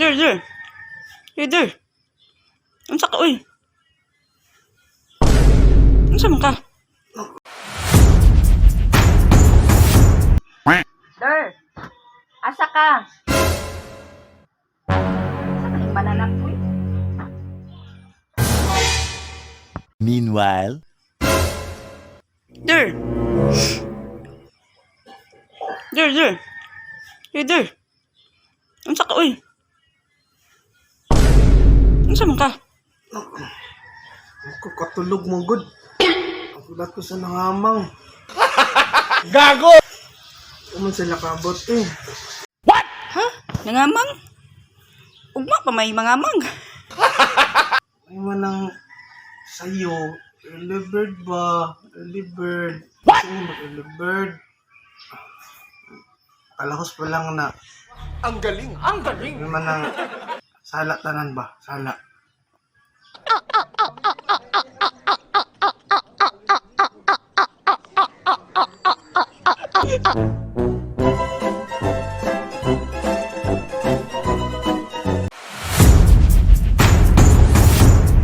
Der, der. Hey, der. Unsa ka, uy? Unsa man ka? Der, asa ka? Asa ka ning mananak, uy? Meanwhile, Der. Der, der. Hey, der. Unsa ka, uy? Unsa man ka? Ako katulog mo good. Ang kulat ko sa nangamang. Gago! Uman sila kabot eh. Ha? Nangamang? Ugma pa may mangamang. Ay man ang sayo. Early bird ba? Early bird. What? Early bird. Kalahos pa lang na. Ang galing! Ang galing! Ay man ang sala tanan ba? Sala.